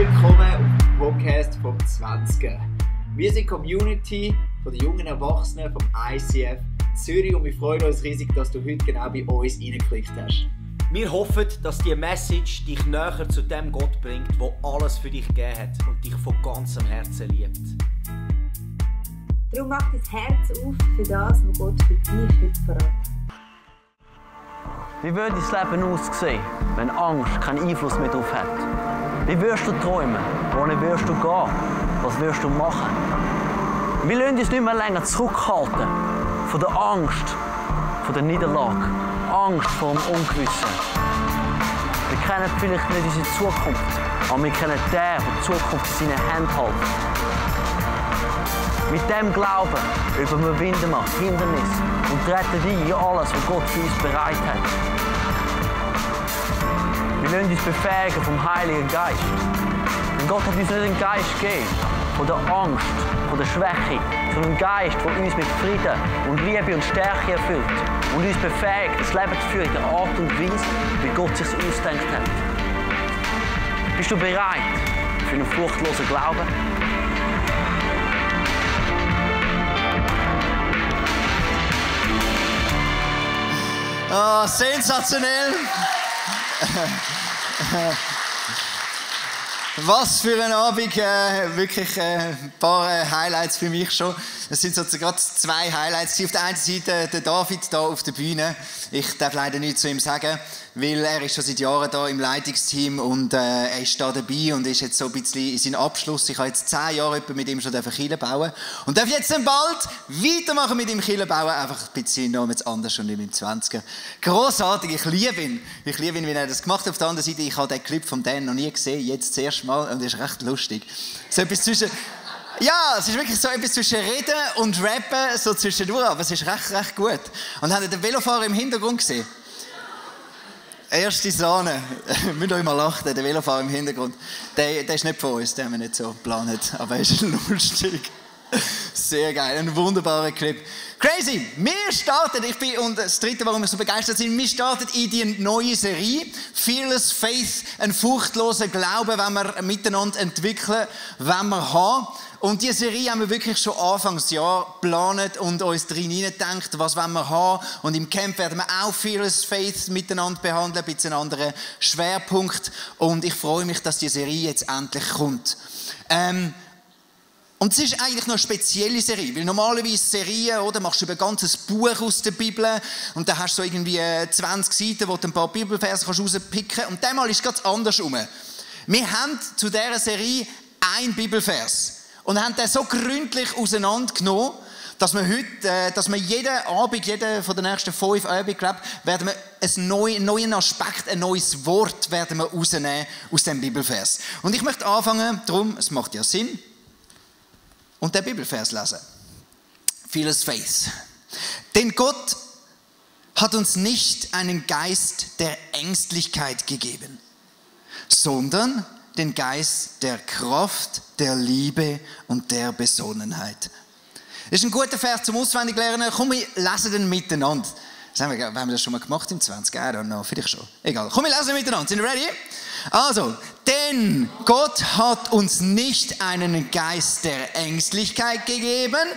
willkommen auf dem Podcast vom 20. Wir sind die Community von den jungen Erwachsenen vom ICF Zürich und wir freuen uns riesig, dass du heute genau bei uns reingeklickt hast. Wir hoffen, dass diese Message dich näher zu dem Gott bringt, der alles für dich gegeben hat und dich von ganzem Herzen liebt. Darum mach dein Herz auf für das, was Gott für dich heute verraten. Wie würde dein Leben aussehen, wenn Angst keinen Einfluss mehr darauf hat? Wie würdest du träumen? Wohin würdest du gehen? Was würdest du machen? Wir lassen uns nicht mehr länger zurückhalten von der Angst, von der Niederlage, Angst vor dem Ungewissen. Wir kennen vielleicht nicht unsere Zukunft, aber wir kennen den, der die Zukunft in seinen Händen hält. Mit dem Glauben überwinden wir Hindernisse und treten ein in alles, was Gott für uns bereit hat. Wir lassen uns befähigen vom Heiligen Geist. Denn Gott hat uns nicht einen Geist gegeben von der Angst, von der Schwäche, sondern einen Geist, der uns mit Frieden und Liebe und Stärke erfüllt und uns befähigt, das Leben zu führen in der Art und Weise, wie Gott sich ausgedacht hat. Bist du bereit für einen furchtlosen Glauben? Oh, sensationell! Was für ein Abend, wirklich ein paar Highlights für mich schon. Es sind sozusagen zwei Highlights. Auf der einen Seite der David da auf der Bühne. Ich darf leider nichts zu ihm sagen, weil er ist schon seit Jahren da im Leitungsteam und er ist da dabei und ist jetzt so ein bisschen in seinem Abschluss. Ich habe jetzt 10 Jahre etwa mit ihm schon Kirche bauen und darf jetzt dann bald weitermachen mit ihm Kirche bauen, einfach ein bisschen noch mit anders und nicht mit dem 20er. Grossartig, ich liebe ihn. Ich liebe ihn, wie er das gemacht hat. Auf der anderen Seite, ich habe den Clip von Dan noch nie gesehen, jetzt das erste Mal und das ist recht lustig. So etwas zwischen... Ja, es ist wirklich so etwas zwischen Reden und Rappen, so zwischendurch, aber es ist recht gut. Und habt ihr den Velofahrer im Hintergrund gesehen? Erste Sahne. Müsst euch mal lachen, der Velofahrer im Hintergrund. Der ist nicht von uns, den haben wir nicht so geplant, aber er ist lustig. Sehr geil, ein wunderbarer Clip. Crazy! Wir starten, und das dritte, warum wir so begeistert sind, wir starten in die neue Serie Fearless Faith, ein furchtloser Glaube, wenn wir miteinander entwickeln, wenn wir haben. Und diese Serie haben wir wirklich schon Anfangsjahr geplant und uns drin hineingedacht, was wollen wir haben. Und im Camp werden wir auch Fearless Faith miteinander behandeln, ein bisschen einen anderen Schwerpunkt. Und ich freue mich, dass die Serie jetzt endlich kommt. Und es ist eigentlich noch eine spezielle Serie, weil normalerweise Serien, oder, machst du über ein ganzes Buch aus der Bibel und dann hast du so irgendwie 20 Seiten, wo du ein paar Bibelverse rauspicken kannst. Und diesmal ist es ganz andersrum. Wir haben zu dieser Serie einen Bibelvers und haben den so gründlich auseinandergenommen, dass wir heute, dass wir jeden Abend, jeden von den nächsten 5 Abenden, glaube ich, werden wir einen neuen Aspekt, ein neues Wort werden wir rausnehmen aus dem Bibelvers. Und ich möchte anfangen, darum, es macht ja Sinn, und den Bibelvers lesen. Fearless Faith. Denn Gott hat uns nicht einen Geist der Ängstlichkeit gegeben, sondern den Geist der Kraft, der Liebe und der Besonnenheit. Das ist ein guter Vers zum Auswendiglernen. Komm, wir lesen den miteinander. Haben wir das schon mal gemacht im 20? I don't know, vielleicht schon. Egal. Komm, wir lesen miteinander. Sind wir ready? Also, denn Gott hat uns nicht einen Geist der Ängstlichkeit gegeben,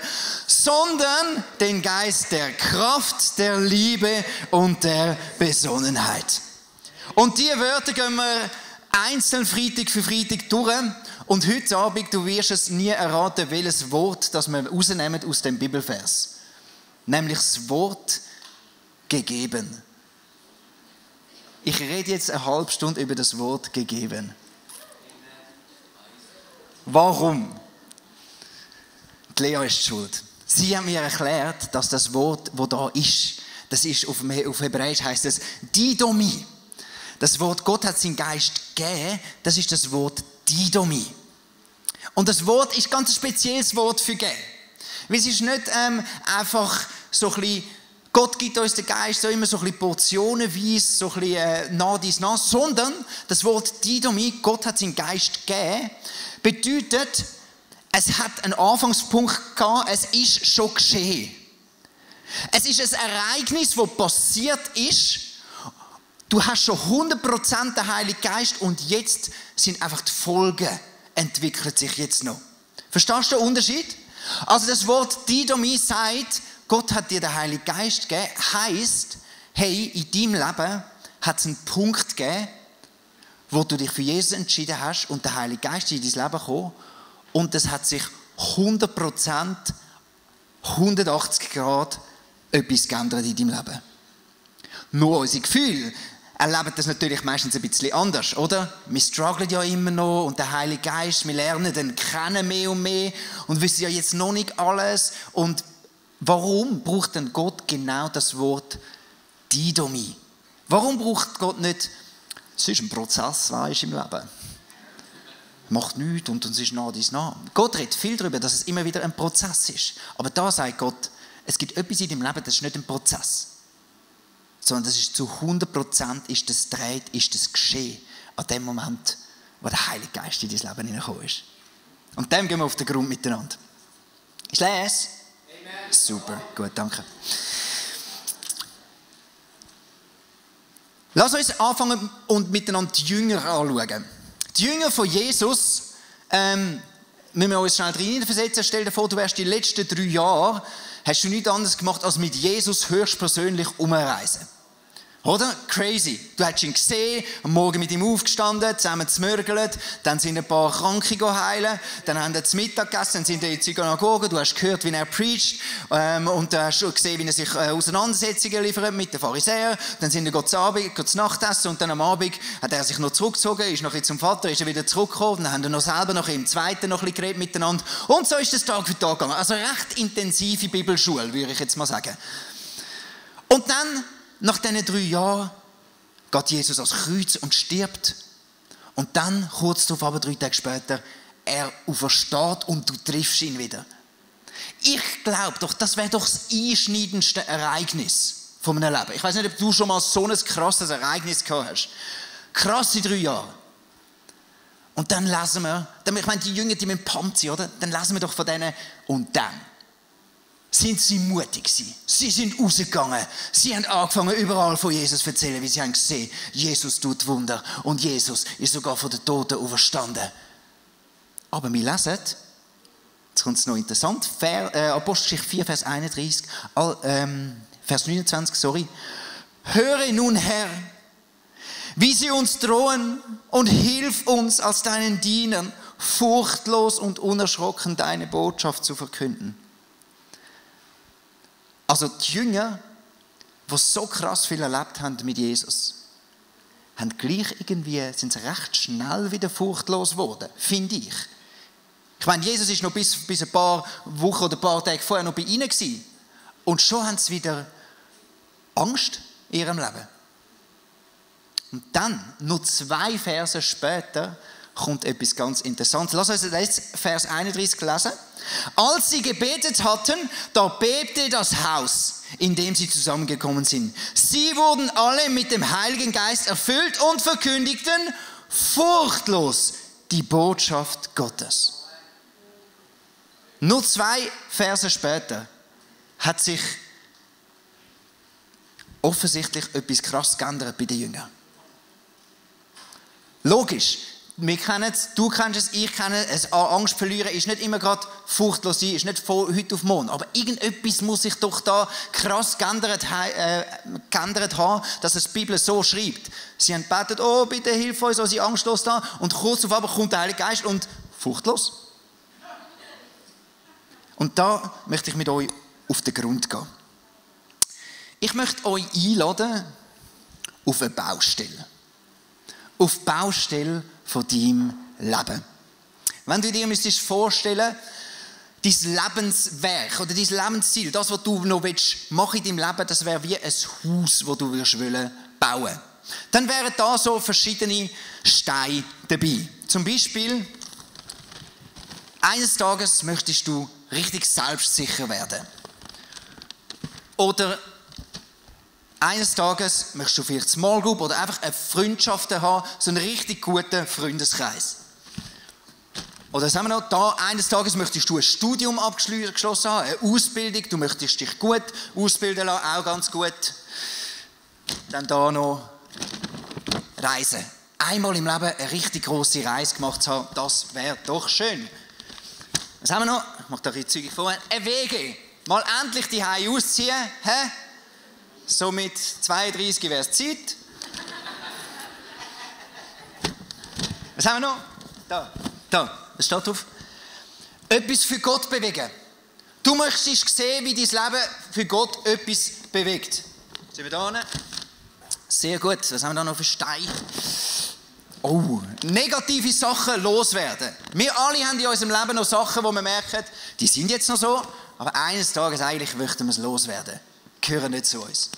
sondern den Geist der Kraft, der Liebe und der Besonnenheit. Und diese Wörter gehen wir einzeln Freitag für Freitag durch. Und heute Abend, du wirst es nie erraten, welches Wort das wir rausnehmen aus dem Bibelvers. Nämlich das Wort gegeben. Ich rede jetzt eine halbe Stunde über das Wort gegeben. Warum? Die Lea ist schuld. Sie hat mir erklärt, dass das Wort, das da ist, das ist auf Hebräisch heißt es Didomi. Das Wort Gott hat seinen Geist gegeben, das ist das Wort Didomi. Und das Wort ist ganz ein spezielles Wort für geben. Weil es ist nicht einfach so ein bisschen, Gott gibt uns den Geist so immer so ein bisschen portionenweise, so ein bisschen nah dies nah, sondern das Wort Didomi, Gott hat seinen Geist gegeben, bedeutet, es hat einen Anfangspunkt gehabt, es ist schon geschehen. Es ist ein Ereignis, das passiert ist Du hast schon 100% den Heiligen Geist und jetzt sind einfach die Folgen, entwickelt sich jetzt noch. Verstehst du den Unterschied? Also das Wort Didomie sagt, Gott hat dir den Heiligen Geist gegeben, heisst, hey, in deinem Leben hat es einen Punkt gegeben, wo du dich für Jesus entschieden hast und der Heilige Geist ist in dein Leben gekommen und das hat sich 100%, 180 Grad etwas geändert in deinem Leben. Nur unsere Gefühle erleben das natürlich meistens ein bisschen anders, oder? Wir strugglen ja immer noch und der Heilige Geist, wir lernen den kennen mehr und mehr und wissen ja jetzt noch nicht alles. Und warum braucht denn Gott genau das Wort Didomie? Warum braucht Gott nicht, es ist ein Prozess, weißt du, im Leben. Macht nichts und es ist nah dies nah. Gott redet viel darüber, dass es immer wieder ein Prozess ist. Aber da sagt Gott, es gibt etwas in deinem Leben, das ist nicht ein Prozess. Sondern das ist zu 100% ist das dreht, ist das geschehen an dem Moment, wo der Heilige Geist in dein Leben hineingekommen ist. Und dem gehen wir auf den Grund miteinander. Ist das? Amen. Super, gut, danke. Lass uns anfangen und miteinander die Jünger anschauen. Die Jünger von Jesus, müssen wir uns schnell reinversetzen. Stell dir vor, du wärst die letzten 3 Jahre, hast du nichts anderes gemacht, als mit Jesus höchstpersönlich umreisen. Oder? Crazy. Du hast ihn gesehen, am Morgen mit ihm aufgestanden, zusammen zmörgelt, dann sind ein paar Kranke heilen, dann haben sie zu Mittag gegessen, dann sind sie in die Synagoge, du hast gehört, wie er preacht, und du hast gesehen, wie er sich Auseinandersetzungen liefert mit den Pharisäern, dann sind sie zu Nachtessen und dann am Abend hat er sich noch zurückgezogen, ist noch zum Vater, ist er wieder zurückgekommen, dann haben wir noch selber noch im Zweiten noch ein bisschen geredet miteinander und so ist es Tag für Tag gegangen. Also recht intensive Bibelschule, würde ich jetzt mal sagen. Und dann nach diesen 3 Jahren geht Jesus ans Kreuz und stirbt. Und dann, kurz darauf, aber 3 Tage später, er aufersteht und du triffst ihn wieder. Ich glaube doch, das wäre doch das einschneidendste Ereignis von meinem Leben. Ich weiß nicht, ob du schon mal so ein krasses Ereignis gehabt hast. Krasse 3 Jahre. Und dann lesen wir, ich meine, die Jünger, die mit pumped sind, oder? Dann lesen wir doch von denen, und dann sind sie mutig gewesen. Sie sind rausgegangen. Sie haben angefangen, überall von Jesus zu erzählen, wie sie haben gesehen, Jesus tut Wunder und Jesus ist sogar von den Toten auferstanden. Aber wir lesen, jetzt kommt es noch interessant, Apostelgeschichte 4, Vers 31, Vers 29, sorry. Höre nun, Herr, wie sie uns drohen und hilf uns als deinen Dienern, furchtlos und unerschrocken deine Botschaft zu verkünden. Also die Jünger, die so krass viel erlebt haben mit Jesus, sind sie recht schnell wieder furchtlos geworden, finde ich. Ich meine, Jesus ist noch bis ein paar Wochen oder ein paar Tage vorher noch bei ihnen gewesen. Und schon haben sie wieder Angst in ihrem Leben. Und dann, noch 2 Verse später, kommt etwas ganz Interessantes. Lass uns jetzt Vers 31 lesen. Als sie gebetet hatten, da bebte das Haus, in dem sie zusammengekommen sind. Sie wurden alle mit dem Heiligen Geist erfüllt und verkündigten furchtlos die Botschaft Gottes. Nur 2 Verse später hat sich offensichtlich etwas krass geändert bei den Jüngern. Logisch. Wir kennen es, du kennst es, ich kenne es. Angst verlieren ist nicht immer gerade furchtlos sein, ist nicht von heute auf morgen. Aber irgendetwas muss sich doch da krass geändert haben, dass es die Bibel so schreibt. Sie haben gebetet, oh bitte hilf uns, dass sie angstlos da. Und kurz darauf aber kommt der Heilige Geist und furchtlos. Und da möchte ich mit euch auf den Grund gehen. Ich möchte euch einladen auf eine Baustelle. Auf die Baustelle von deinem Leben. Wenn du dir vorstellen müsstest, dein Lebenswerk oder dein Lebensziel, das, was du noch machen in deinem Leben, das wäre wie ein Haus, das du bauen willst. Dann wären da so verschiedene Steine dabei. Zum Beispiel, eines Tages möchtest du richtig selbstsicher werden. Oder eines Tages möchtest du vielleicht Small Group oder einfach eine Freundschaft haben, so einen richtig guten Freundeskreis. Oder was haben wir noch? Da, eines Tages möchtest du ein Studium abgeschlossen haben, eine Ausbildung, du möchtest dich gut ausbilden lassen, auch ganz gut. Dann da noch reisen. Einmal im Leben eine richtig grosse Reise gemacht zu haben, das wäre doch schön. Was haben wir noch? Ich mache da ein bisschen Zeug vor. Eine WG. Mal endlich die Hause ausziehen. Hä? So mit 32 wäre es Zeit. Was haben wir noch? Da. Was steht drauf? Etwas für Gott bewegen. Du möchtest sehen, wie dein Leben für Gott etwas bewegt. Sind wir da hinten? Sehr gut. Was haben wir da noch für Steine? Oh, negative Sachen loswerden. Wir alle haben in unserem Leben noch Sachen, wo wir merken, die sind jetzt noch so, aber eines Tages eigentlich möchten wir es loswerden. Gehören nicht zu uns.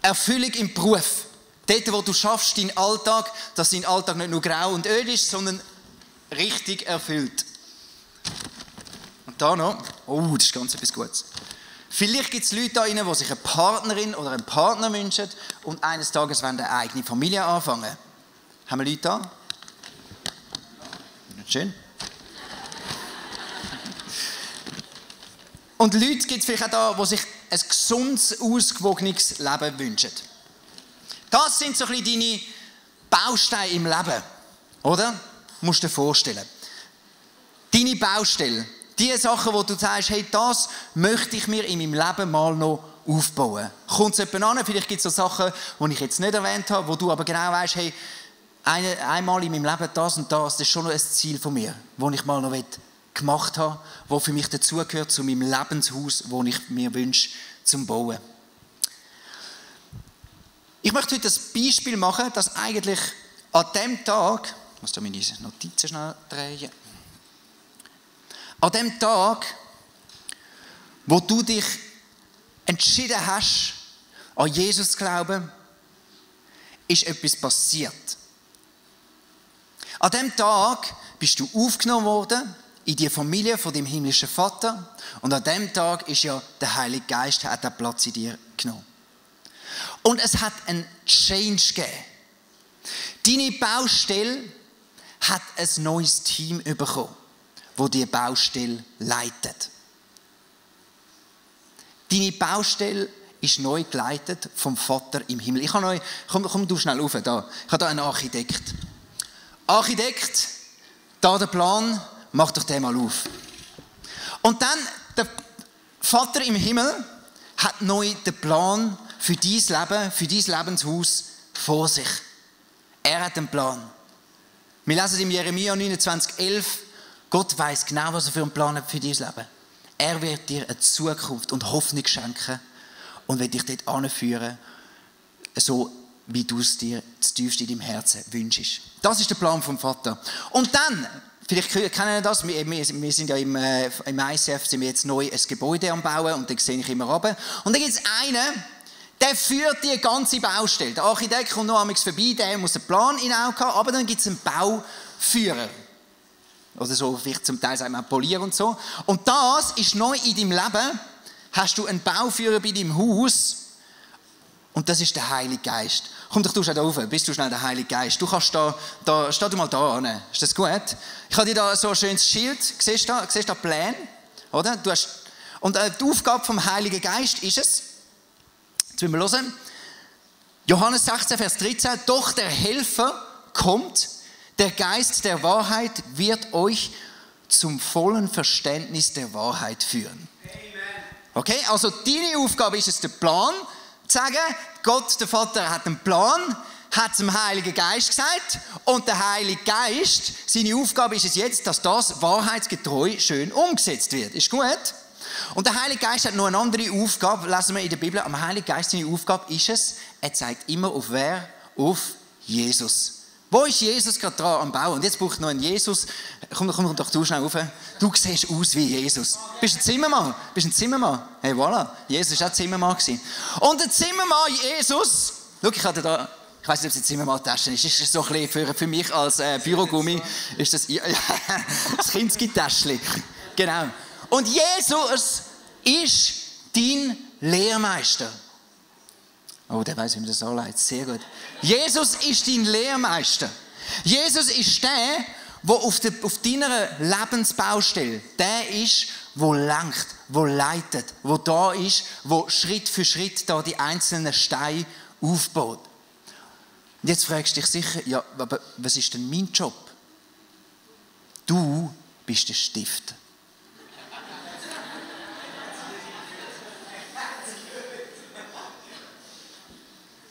Erfüllung im Beruf. Dort, wo du schaffst, deinen Alltag, dass dein Alltag nicht nur grau und öd ist, sondern richtig erfüllt. Und da noch, oh, das ist ganz etwas Gutes. Vielleicht gibt es Leute da drinnen, die sich eine Partnerin oder einen Partner wünschen und eines Tages wollen eine eigene Familie anfangen. Haben wir Leute da? Schön. Und Leute gibt es vielleicht auch da, die sich ein gesundes, ausgewogenes Leben wünschen. Das sind so ein bisschen deine Bausteine im Leben, oder? Musst du dir vorstellen. Deine Baustelle. Die Sachen, wo du sagst, hey, das möchte ich mir in meinem Leben mal noch aufbauen. Kommt es jemand an? Vielleicht gibt es so Sachen, die ich jetzt nicht erwähnt habe, wo du aber genau weißt, hey, einmal in meinem Leben das und das ist schon noch ein Ziel von mir, das ich mal noch gemacht habe, das für mich dazugehört zu meinem Lebenshaus, das ich mir wünsche, zum Bauen. Ich möchte heute ein Beispiel machen, dass eigentlich an dem Tag, ich muss da meine Notizen schnell drehen, an dem Tag, wo du dich entschieden hast, an Jesus zu glauben, ist etwas passiert. An dem Tag bist du aufgenommen worden in die Familie von dem himmlischen Vater und an dem Tag ist ja der Heilige Geist hat den Platz in dir genommen. Und es hat einen Change gegeben. Deine Baustelle hat ein neues Team bekommen, das diese Baustelle leitet. Deine Baustelle ist neu geleitet vom Vater im Himmel. Ich habe euch, komm du schnell rauf, da. Ich habe da einen Architekt. Architekt, da der Plan, mach doch den mal auf. Und dann, der Vater im Himmel hat neu den Plan für dein Leben, für dein Lebenshaus vor sich. Er hat einen Plan. Wir lesen im Jeremia 29,11, Gott weiss genau, was er für einen Plan hat für dein Leben. Er wird dir eine Zukunft und Hoffnung schenken und wird dich dort anführen, so wie du es dir tiefst in deinem Herzen wünschst. Das ist der Plan vom Vater. Und dann, vielleicht kennen ihr das, wir sind ja im ICF, sind wir jetzt neu ein Gebäude am Bauen und dann sehe ich immer runter. Und dann gibt es einen, der führt die ganze Baustelle. Der Architekt kommt noch einmal vorbei, der muss einen Plan in Auge haben, aber dann gibt es einen Bauführer. Oder so, vielleicht zum Teil sagt man Polier und so. Und das ist neu in deinem Leben, hast du einen Bauführer bei deinem Haus und das ist der Heilige Geist. Komm doch du schnell da rauf, bist du schnell der Heilige Geist. Du kannst da steh du mal da hin. Ist das gut? Ich habe dir da so ein schönes Schild, siehst du da Pläne? Oder? Und die Aufgabe vom Heiligen Geist ist es, jetzt müssen wir hören, Johannes 16, Vers 13, doch der Helfer kommt, der Geist der Wahrheit wird euch zum vollen Verständnis der Wahrheit führen. Okay, also deine Aufgabe ist es, den Plan zu sagen. Gott, der Vater, hat einen Plan, hat es dem Heiligen Geist gesagt und der Heilige Geist, seine Aufgabe ist es jetzt, dass das wahrheitsgetreu schön umgesetzt wird. Ist gut? Und der Heilige Geist hat noch eine andere Aufgabe, lesen wir in der Bibel, am Heiligen Geist seine Aufgabe ist es, er zeigt immer auf wer? Auf Jesus. Wo ist Jesus gerade dran am Bauen? Und jetzt braucht noch einen Jesus. Komm doch du schnell rauf. Du siehst aus wie Jesus. Bist ein Zimmermann? Hey, voilà. Jesus war auch Zimmermann. Und der Zimmermann Jesus, schau, ich hatte da, ich weiss nicht, ob es eine Zimmermann-Tasche ist. Ist das so ein bisschen für mich als Bürogummi? Ist das das Kindsgi-Täschchen. Genau. Und Jesus ist dein Lehrmeister. Oh, der weiß, wie man das anleitet. Sehr gut. Jesus ist dein Lehrmeister. Jesus ist der auf deiner Lebensbaustelle, der ist, der lenkt, der leitet, der da ist, der Schritt für Schritt da die einzelnen Steine aufgebaut. Und jetzt fragst du dich sicher, ja, aber was ist denn mein Job? Du bist der Stifter.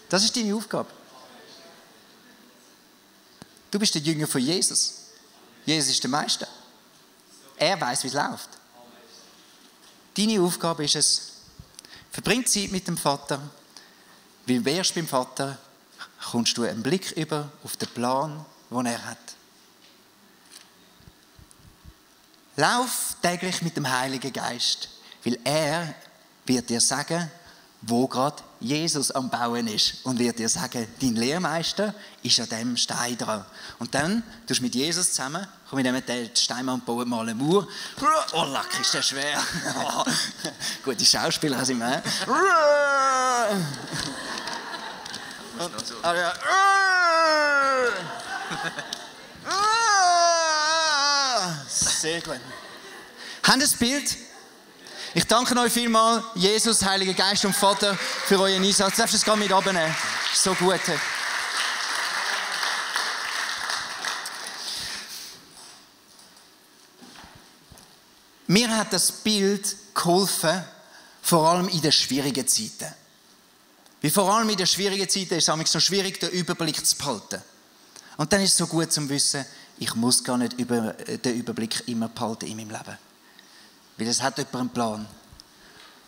Das ist deine Aufgabe. Du bist der Jünger von Jesus. Jesus ist der Meister. Er weiß, wie es läuft. Deine Aufgabe ist es, verbring Zeit mit dem Vater, weil wärst beim Vater, kommst du einen Blick über auf den Plan, den er hat. Lauf täglich mit dem Heiligen Geist, weil er wird dir sagen, wo gerade Jesus am Bauen ist und wird dir sagen, dein Lehrmeister ist an diesem Stein dran. Und dann tust du mit Jesus zusammen, komm, wir nehmen den Steinmann und bauen mal eine Mauer. Oh, lack, ist der schwer. Gute Schauspieler sind wir. Sehr gut. Habt ihr das Bild? Ich danke euch vielmals, Jesus, Heiliger Geist und Vater, für euren Einsatz. Darfst du es gerade mit runternehmen? So gut. Mir hat das Bild geholfen, vor allem in den schwierigen Zeiten. Weil vor allem in den schwierigen Zeiten ist es manchmal so schwierig, den Überblick zu behalten. Und dann ist es so gut zu wissen, ich muss gar nicht den Überblick immer behalten in meinem Leben. Weil es hat jemand einen Plan.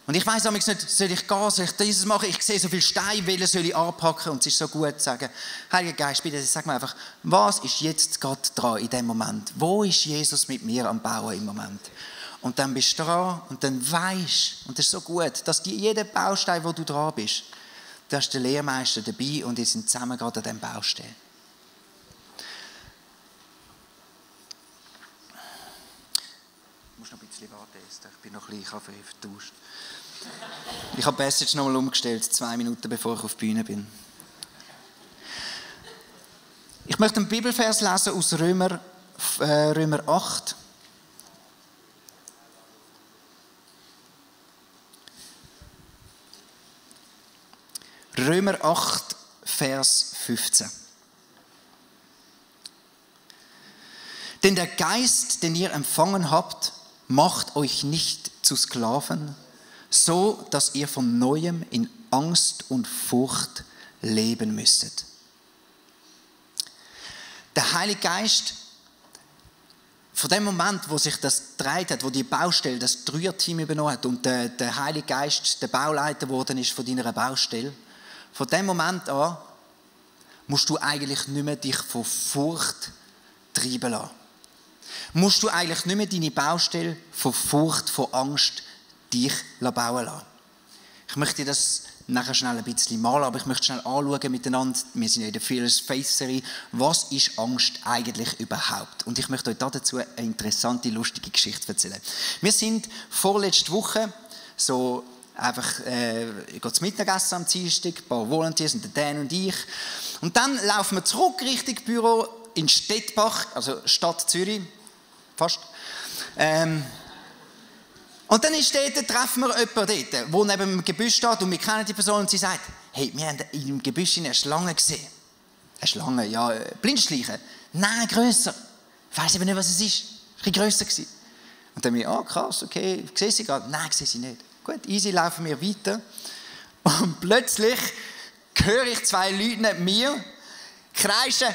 Und ich weiss nicht, soll ich gehen, soll ich dieses machen? Ich sehe so viele Steine, welche soll ich anpacken? Und es ist so gut zu sagen, Heiliger Geist, bitte sag mir einfach, was ist jetzt gerade dran in dem Moment? Wo ist Jesus mit mir am Bauen im Moment? Und dann bist du dran und dann weisst, und das ist so gut, dass jeder Baustein, wo du dran bist, da ist der Lehrmeister dabei und die sind zusammen gerade an diesem Baustein. Ich muss noch ein bisschen warten, Esther. Ich bin noch ein bisschen Kaffee vertauscht. Ich habe die Message noch mal umgestellt, 2 Minuten bevor ich auf die Bühne bin. Ich möchte einen Bibelvers lesen aus Römer 8. Römer 8, Vers 15. Denn der Geist, den ihr empfangen habt, macht euch nicht zu Sklaven, so dass ihr von Neuem in Angst und Furcht leben müsstet. Der Heilige Geist, von dem Moment, wo sich das gedreht hat, wo die Baustelle, das Dreierteam übernommen hat und der Heilige Geist der Bauleiter geworden ist von deiner Baustelle, von dem Moment an musst du eigentlich nicht mehr dich von Furcht treiben lassen. Musst du eigentlich nicht mehr deine Baustelle von Furcht, von Angst dich bauen lassen. Ich möchte das nachher schnell ein bisschen malen, aber ich möchte schnell anschauen miteinander, wir sind ja in der Fearless Faith Serie, was ist Angst eigentlich überhaupt? Und ich möchte euch dazu eine interessante, lustige Geschichte erzählen. Wir sind vorletzte Woche so einfach zum Mittagessen am Dienstag, ein paar Volunteers, und Dan und ich. Und dann laufen wir zurück Richtung Büro in Stettbach, also Stadt Zürich, fast. Und dann ist treffen wir jemanden dort, der neben dem Gebüsch steht und wir kennen die Person und sie sagt, hey, wir haben im Gebüsch eine Schlange gesehen. Eine Schlange, ja, Blindschleiche. Nein, grösser. Ich weiss eben nicht, was es ist. Ein bisschen grösser gewesen. Und dann wir, krass, okay, sehe sie gerade? Nein, sehe sie nicht. Gut, easy, laufen wir weiter. Und plötzlich höre ich 2 Leute neben mir kreischen. Ah!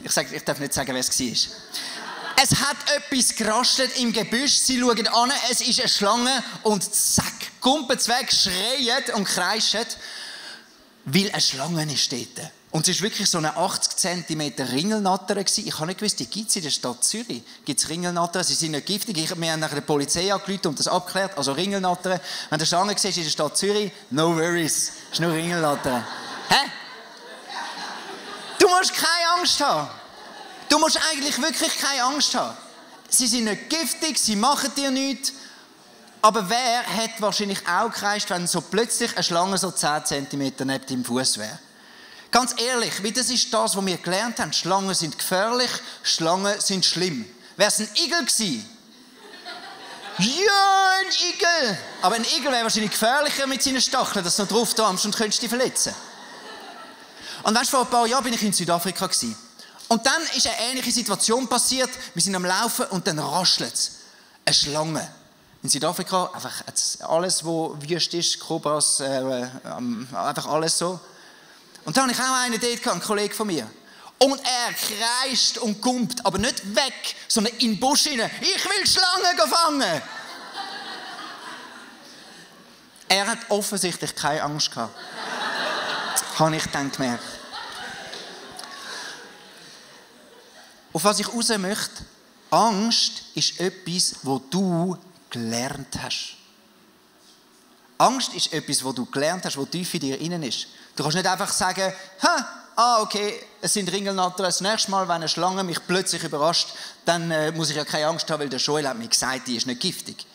Ich darf nicht sagen, wer es war. Es hat etwas gerastet im Gebüsch. Sie schauen an, es ist eine Schlange und zack, kumpelt's weg, schreien und kreischen, weil eine Schlange ist dort. Und es war wirklich so eine 80 cm Ringelnatter. Ich habe nicht gewusst, die gibt es in der Stadt Zürich. Gibt es Ringelnatter? Sie sind nicht giftig. Wir haben nachher die Polizei angerufen und das abgeklärt. Also Ringelnatter. Wenn du Schlange siehst in der Stadt Zürich, no worries. Es ist nur Ringelnatter. Hä? Du musst keine Angst haben. Du musst eigentlich wirklich keine Angst haben. Sie sind nicht giftig, sie machen dir nichts. Aber wer hätte wahrscheinlich auch gekreischt, wenn so plötzlich eine Schlange so 10 cm neben deinem Fuß wäre? Ganz ehrlich, weil das ist das, was wir gelernt haben. Schlangen sind gefährlich, Schlangen sind schlimm. Wäre es ein Igel gewesen? Ja, ein Igel! Aber ein Igel wäre wahrscheinlich gefährlicher mit seinen Stacheln, dass du noch drauf darmst und könntest dich verletzen. Und weißt du, vor ein paar Jahren bin ich in Südafrika gewesen. Und dann ist eine ähnliche Situation passiert. Wir sind am Laufen und dann raschelt es. Eine Schlange. In Südafrika einfach alles, was wüst ist, Kobras, einfach alles so. Und dann habe ich auch einen dort gehabt, einen Kollegen von mir. Und er kreischt und gumpt, aber nicht weg, sondern in den Busch hinein. Ich will Schlangen fangen! Er hat offensichtlich keine Angst gehabt. Habe ich dann gemerkt. Auf was ich raus möchte, Angst ist etwas, was du gelernt hast. Angst ist etwas, was du gelernt hast, was tief in dir innen ist. Du kannst nicht einfach sagen, okay, es sind Ringelnatter, das nächste Mal, wenn eine Schlange mich plötzlich überrascht, dann muss ich ja keine Angst haben, weil der Joel hat mir gesagt, die ist nicht giftig.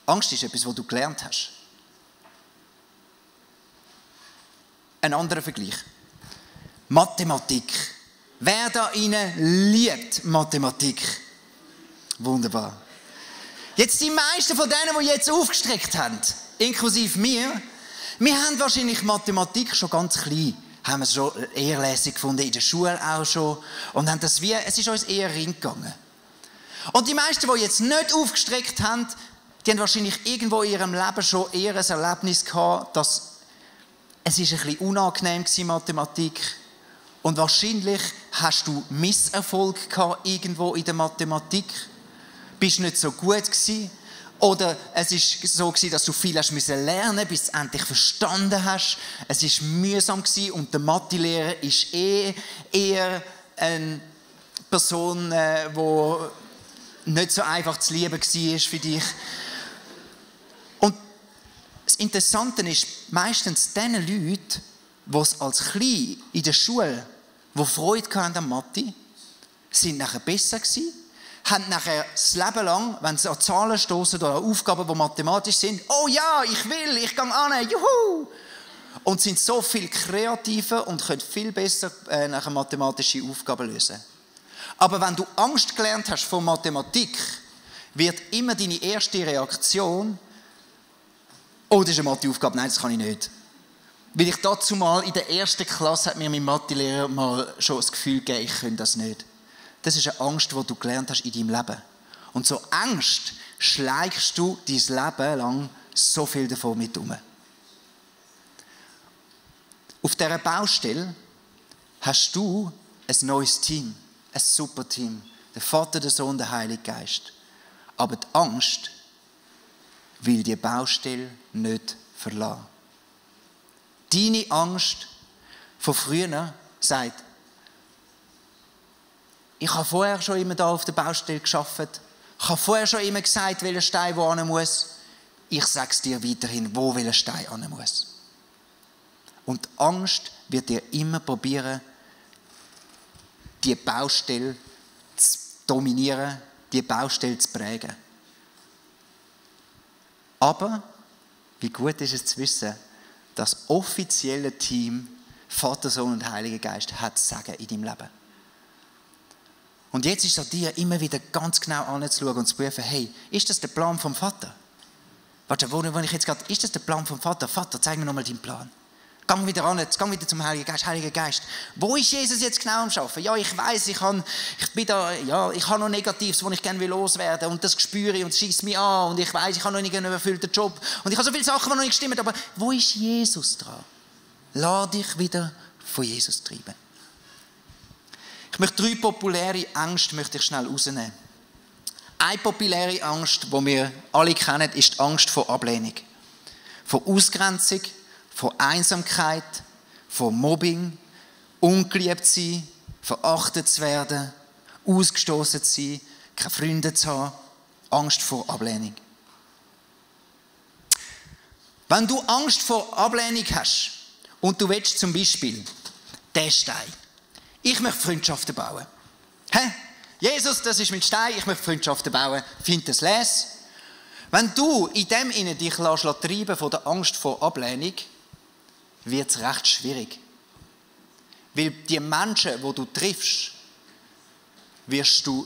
Angst ist etwas, was du gelernt hast. Ein anderer Vergleich. Mathematik. Wer da innen liebt Mathematik? Wunderbar. Jetzt die meisten von denen, die jetzt aufgestreckt haben, inklusive mir, wir haben wahrscheinlich Mathematik schon ganz klein, haben wir es schon eher lässig gefunden, in der Schule auch schon, und haben das es ist uns eher reingegangen. Und die meisten, die jetzt nicht aufgestreckt haben, die haben wahrscheinlich irgendwo in ihrem Leben schon eher ein Erlebnis gehabt, dass es ist ein bisschen unangenehm war, Mathematik. Und wahrscheinlich hast du Misserfolg gehabt irgendwo in der Mathematik. Bist nicht so gut gewesen. Oder es ist so gewesen, dass du viel hast müssen lernen, bis du es endlich verstanden hast. Es ist mühsam gewesen und der Mathelehrer ist eher eine Person, die nicht so einfach zu lieben war für dich. Und das Interessante ist, meistens diese Leute, die es als Klein in der Schule, die Freude hatten an Mathe, sind nachher besser gewesen, haben nachher das Leben lang, wenn sie an Zahlen stoßen oder an Aufgaben, die mathematisch sind, oh ja, ich gehe an, juhu! Und sind so viel kreativer und können viel besser nachher mathematische Aufgaben lösen. Aber wenn du Angst gelernt hast vor Mathematik, wird immer deine erste Reaktion, oh, das ist eine Matheaufgabe, nein, das kann ich nicht. Weil ich dazu mal in der ersten Klasse hat mir mein Mathelehrer mal schon das Gefühl gegeben, ich könnte das nicht. Das ist eine Angst, die du gelernt hast in deinem Leben. Und so Angst schleichst du dein Leben lang so viel davon mit um. Auf dieser Baustelle hast du ein neues Team, ein super Team. Der Vater, der Sohn, der Heilige Geist. Aber die Angst will die Baustelle nicht verlassen. Deine Angst von früher sagt, ich habe vorher schon immer da auf der Baustelle gearbeitet. Ich habe vorher schon immer gesagt, welcher Stein wo hin muss. Ich sage es dir weiterhin, wo welcher Stein hin muss. Und die Angst wird dir immer probieren, die Baustelle zu dominieren, die Baustelle zu prägen. Aber wie gut ist es zu wissen, das offizielle Team Vater, Sohn und Heiliger Geist hat Sagen in deinem Leben. Und jetzt ist es an dir, immer wieder ganz genau anzuschauen und zu prüfen, hey, ist das der Plan vom Vater? Warte, wo ich jetzt gerade, ist das der Plan vom Vater? Vater, zeig mir nochmal deinen Plan. Geh wieder ran, geh wieder zum Heiligen Geist. Heiliger Geist, wo ist Jesus jetzt genau am Arbeiten? Ja, ich weiss, ich habe noch Negatives, das ich gerne loswerden will. Und das spüre ich und es scheisst mich an. Und ich weiss, ich habe noch nicht einen erfüllten Job. Und ich habe so viele Sachen, die noch nicht stimmen. Aber wo ist Jesus dran? Lass dich wieder von Jesus treiben. Ich möchte 3 populäre Ängste schnell rausnehmen. Eine populäre Angst, die wir alle kennen, ist die Angst vor Ablehnung. Vor Ausgrenzung, vor Einsamkeit, vor Mobbing, ungeliebt sein, verachtet zu werden, ausgestoßen zu sein, keine Freunde zu haben, Angst vor Ablehnung. Wenn du Angst vor Ablehnung hast und du willst zum Beispiel den Stein, ich möchte Freundschaften bauen. Jesus, das ist mein Stein, ich möchte Freundschaften bauen. Find das les. Wenn du in dem Innen dich treiben von der Angst vor Ablehnung, wird es recht schwierig. Weil die Menschen, die du triffst, wirst du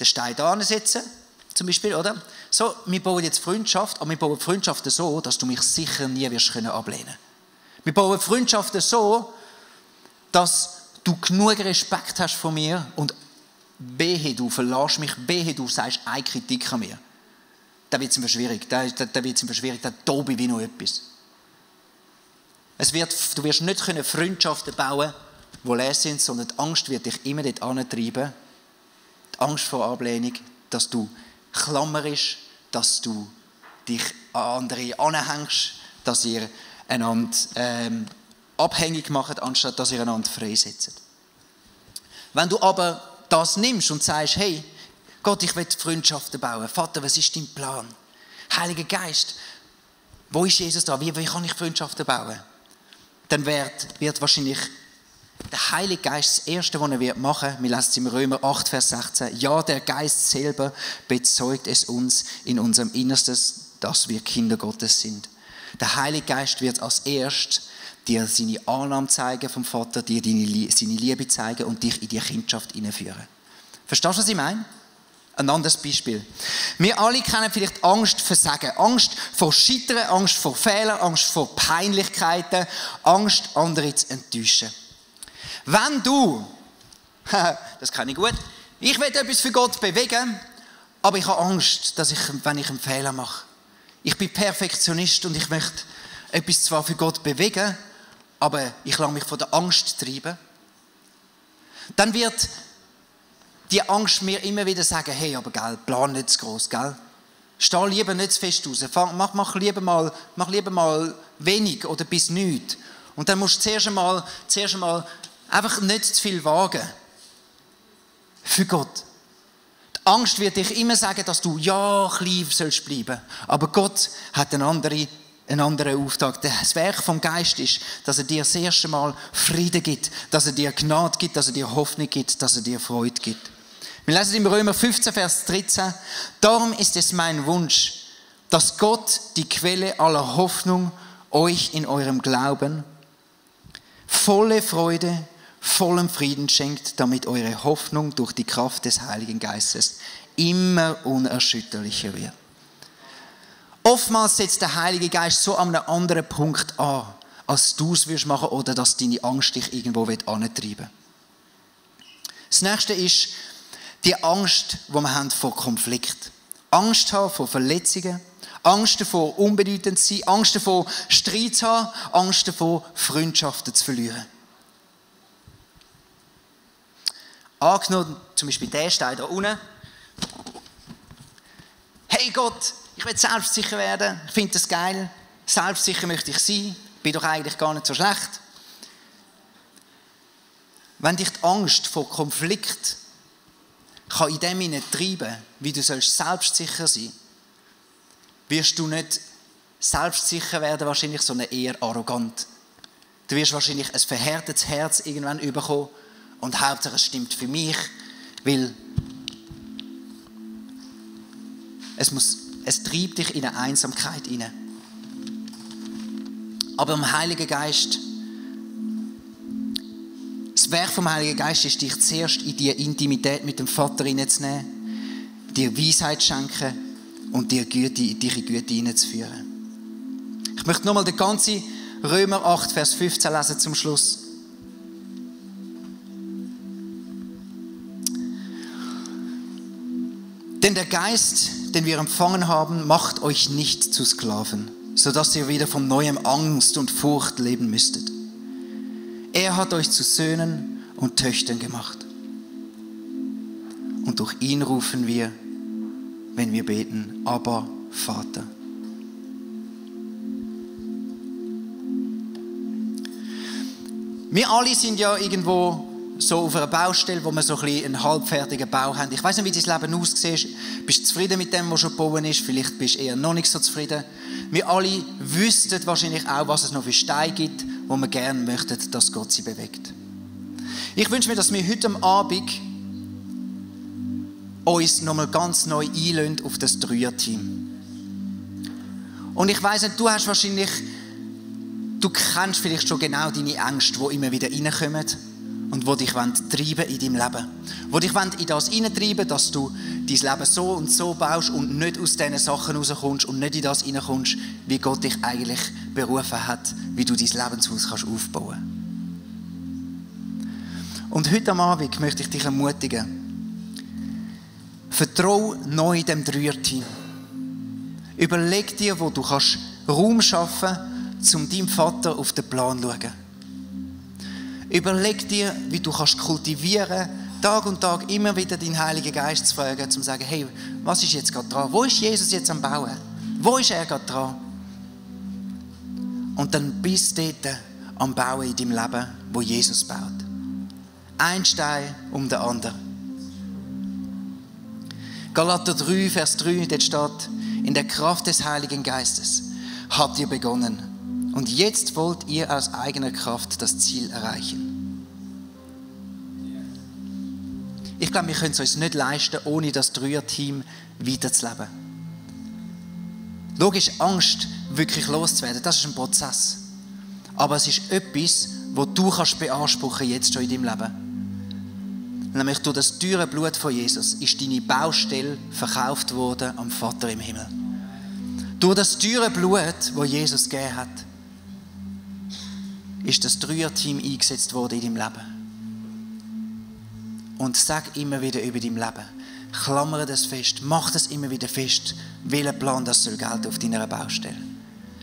den Stein da setzen, zum Beispiel, oder? So, wir bauen jetzt Freundschaft, aber wir bauen Freundschaften so, dass du mich sicher nie wirst können ablehnen. Wir bauen Freundschaften so, dass du genug Respekt hast von mir und wehe, du verlässt mich, wehe, du sagst eine Kritik an mir. Da wird es immer schwierig, da tobe ich wie noch etwas. Du wirst nicht Freundschaften bauen, die leer sind, sondern die Angst wird dich immer dort antreiben. Die Angst vor Ablehnung, dass du klammerisch, dass du dich an andere anhängst, dass ihr einander abhängig macht, anstatt dass ihr einander freisetzt. Wenn du aber das nimmst und sagst, hey, Gott, ich will Freundschaften bauen. Vater, was ist dein Plan? Heiliger Geist, wo ist Jesus da? Wie kann ich Freundschaften bauen? Dann wird wahrscheinlich der Heilige Geist das Erste, was er machen wird, wir lesen es im Römer 8, Vers 16, ja, der Geist selber bezeugt es uns in unserem Innersten, dass wir Kinder Gottes sind. Der Heilige Geist wird als Erst dir seine Annahme zeigen vom Vater, dir seine Liebe zeigen und dich in die Kindschaft hineinführen. Verstehst du, was ich meine? Ein anderes Beispiel. Wir alle kennen vielleicht Angst vor Sagen, Angst vor Scheitern, Angst vor Fehlern, Angst vor Peinlichkeiten, Angst, andere zu enttäuschen. Wenn du, das kenne ich gut, ich will etwas für Gott bewegen, aber ich habe Angst, wenn ich einen Fehler mache. Ich bin Perfektionist und ich möchte etwas zwar für Gott bewegen, aber ich lasse mich von der Angst treiben. Dann wird die Angst mir immer wieder sagen, hey, aber gell, plan nicht zu gross, gell? Steh lieber nicht zu fest raus. Mach lieber mal wenig oder bis nichts. Und dann musst du zuerst einmal einfach nicht zu viel wagen. Für Gott. Die Angst wird dich immer sagen, dass du ja klein sollst bleiben. Aber Gott hat einen anderen Auftrag. Das Werk vom Geist ist, dass er dir das erste Mal Frieden gibt, dass er dir Gnade gibt, dass er dir Hoffnung gibt, dass er dir Freude gibt. Wir lesen im Römer 15, Vers 13. Darum ist es mein Wunsch, dass Gott, die Quelle aller Hoffnung, euch in eurem Glauben volle Freude, vollen Frieden schenkt, damit eure Hoffnung durch die Kraft des Heiligen Geistes immer unerschütterlicher wird. Oftmals setzt der Heilige Geist so an einem anderen Punkt an, als du es machen würdest oder dass deine Angst dich irgendwo antreiben will. Das nächste ist die Angst, die wir haben vor Konflikt. Angst haben vor Verletzungen, Angst davor, unbedeutend zu sein, Angst davor, Streit zu haben, Angst davor, Freundschaften zu verlieren. Angenommen, zum Beispiel der steht da unten. Hey Gott, ich will selbstsicher werden, ich finde das geil, selbstsicher möchte ich sein, bin doch eigentlich gar nicht so schlecht. Wenn dich die Angst vor Konflikt kann in dem hinein treiben, wie du sollst selbstsicher sein, wirst du nicht selbstsicher werden, wahrscheinlich, sondern eher arrogant. Du wirst wahrscheinlich ein verhärtetes Herz irgendwann bekommen und Hauptsache es stimmt für mich, weil es treibt dich in eine Einsamkeit hinein. Aber im Heiligen Geist, das Werk vom Heiligen Geist ist, dich zuerst in die Intimität mit dem Vater hineinzunehmen, dir Weisheit schenken und dich in Güte hineinzuführen. Ich möchte nochmal den ganzen Römer 8, Vers 15 lesen zum Schluss. Denn der Geist, den wir empfangen haben, macht euch nicht zu Sklaven, sodass ihr wieder von neuem Angst und Furcht leben müsstet. Er hat euch zu Söhnen und Töchtern gemacht. Und durch ihn rufen wir, wenn wir beten, Abba, Vater. Wir alle sind ja irgendwo so auf einer Baustelle, wo wir so ein bisschen einen halbfertigen Bau haben. Ich weiss nicht, wie dein Leben aussieht. Bist du zufrieden mit dem, was schon gebaut ist? Vielleicht bist du eher noch nicht so zufrieden. Wir alle wüssten wahrscheinlich auch, was es noch für Steine gibt, wo wir gerne möchten, dass Gott sie bewegt. Ich wünsche mir, dass wir heute am Abend uns nochmal ganz neu einlassen auf das Dreier-Team. Und ich weiss nicht, du kennst vielleicht schon genau deine Ängste, die immer wieder reinkommen. und die dich treiben in deinem Leben. Die dich in das hineintreiben, dass du dein Leben so und so baust und nicht aus diesen Sachen rauskommst und nicht in das hineinkommst, wie Gott dich eigentlich berufen hat, wie du dein Lebenshaus kannst aufbauen. Und heute am Abend möchte ich dich ermutigen, vertraue neu dem Dreierteam. Überleg dir, wo du kannst Raum schaffen kannst, um deinem Vater auf den Plan zu schauen. Überleg dir, wie du kannst kultivieren, Tag und Tag immer wieder deinen Heiligen Geist zu fragen, um zu sagen, hey, was ist jetzt gerade dran? Wo ist Jesus jetzt am Bauen? Wo ist er gerade dran? Und dann bist du dort am Bauen in deinem Leben, wo Jesus baut. Ein Stein um den anderen. Galater 3, Vers 3, dort steht, in der Kraft des Heiligen Geistes habt ihr begonnen. Und jetzt wollt ihr aus eigener Kraft das Ziel erreichen. Ich glaube, wir können es uns nicht leisten, ohne das Dreierteam weiterzuleben. Logisch, Angst wirklich loszuwerden, das ist ein Prozess. Aber es ist etwas, das du kannst beanspruchen jetzt schon in deinem Leben. Nämlich durch das teure Blut von Jesus ist deine Baustelle verkauft worden am Vater im Himmel. Durch das teure Blut, das Jesus gegeben hat, ist das Dreierteam eingesetzt worden in deinem Leben. Und sag immer wieder über dein Leben. Klammere das fest. Mach das immer wieder fest, welchen Plan das soll gelten auf deiner Baustelle.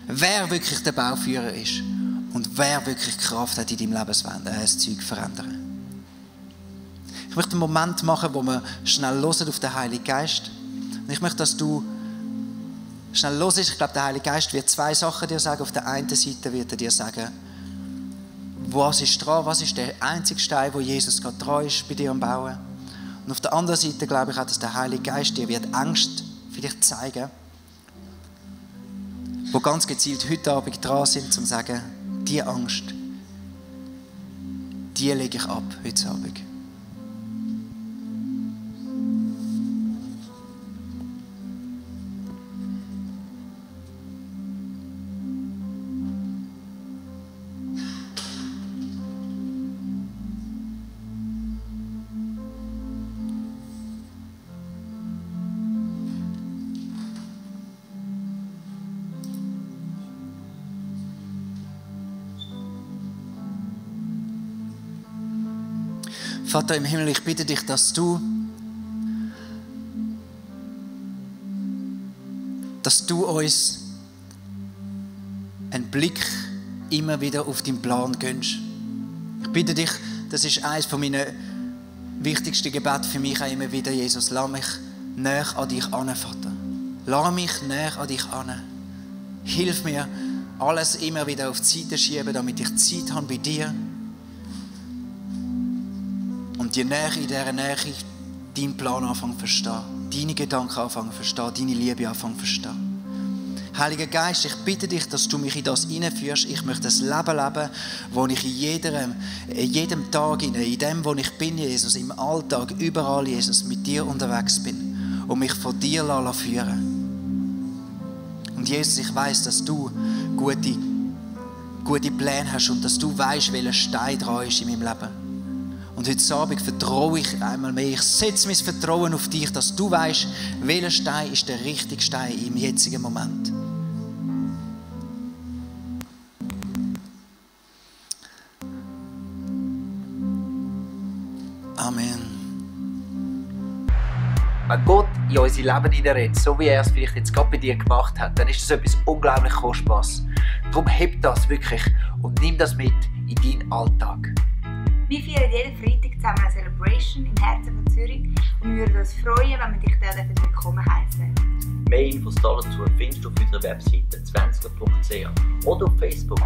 Wer wirklich der Bauführer ist und wer wirklich Kraft hat, in deinem Lebenswandel das Zeug zu verändern. Ich möchte einen Moment machen, wo wir schnell hören auf den Heiligen Geist. Und ich möchte, dass du schnell hörst. Ich glaube, der Heilige Geist wird zwei Sachen dir sagen. Auf der einen Seite wird er dir sagen, was ist dran, was ist der einzige Stein, wo Jesus gerade dran ist bei dir am Bauen. Und auf der anderen Seite glaube ich auch, dass der Heilige Geist dir wird Angst vielleicht zeigen, wo ganz gezielt heute Abend dran sind, um zu sagen, diese Angst, die lege ich ab heute Abend. Vater im Himmel, ich bitte dich, dass du uns einen Blick immer wieder auf deinen Plan gönnst. Ich bitte dich, das ist eines meiner wichtigsten Gebete für mich auch immer wieder, Jesus, lass mich näher an dich an, Vater. Lass mich näher an dich an. Hilf mir, alles immer wieder auf die Seite schieben, damit ich Zeit habe bei dir. Und die Nähe, in dieser Nähe deinen Plan anfangen zu verstehen, deine Gedanken anfangen zu verstehen, deine Liebe anfangen zu verstehen. Heiliger Geist, ich bitte dich, dass du mich in das hineinführst. Ich möchte ein Leben leben, wo ich in jedem Tag, in dem, wo ich bin, Jesus, im Alltag, überall, Jesus, mit dir unterwegs bin und mich von dir führen. Und Jesus, ich weiss, dass du gute Pläne hast und dass du weißt, welcher Stein dran ist in meinem Leben. Und heute Abend vertraue ich einmal mehr. Ich setze mein Vertrauen auf dich, dass du weißt, welcher Stein ist der richtige Stein im jetzigen Moment. Amen. Wenn Gott in unser Leben hineinredet, so wie er es vielleicht jetzt gerade bei dir gemacht hat, dann ist das etwas unglaublich Kostbares. Darum heb das wirklich und nimm das mit in deinen Alltag. Wir feiern jeden Freitag zusammen eine Celebration im Herzen von Zürich und wir würden uns freuen, wenn wir dich dort willkommen heißen. Mehr Infos dazu findest du auf unserer Webseite zwanzler.ch oder auf Facebook.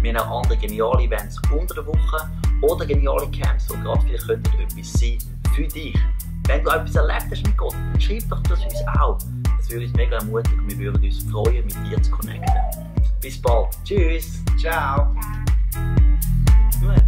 Wir haben auch andere geniale Events unter der Woche oder geniale Camps, die gerade vielleicht etwas sein für dich. Wenn du etwas erlebt hast mit Gott, dann schreib doch das uns auch. Das würde uns mega ermutigen und wir würden uns freuen, mit dir zu connecten. Bis bald. Tschüss. Ciao. Ciao.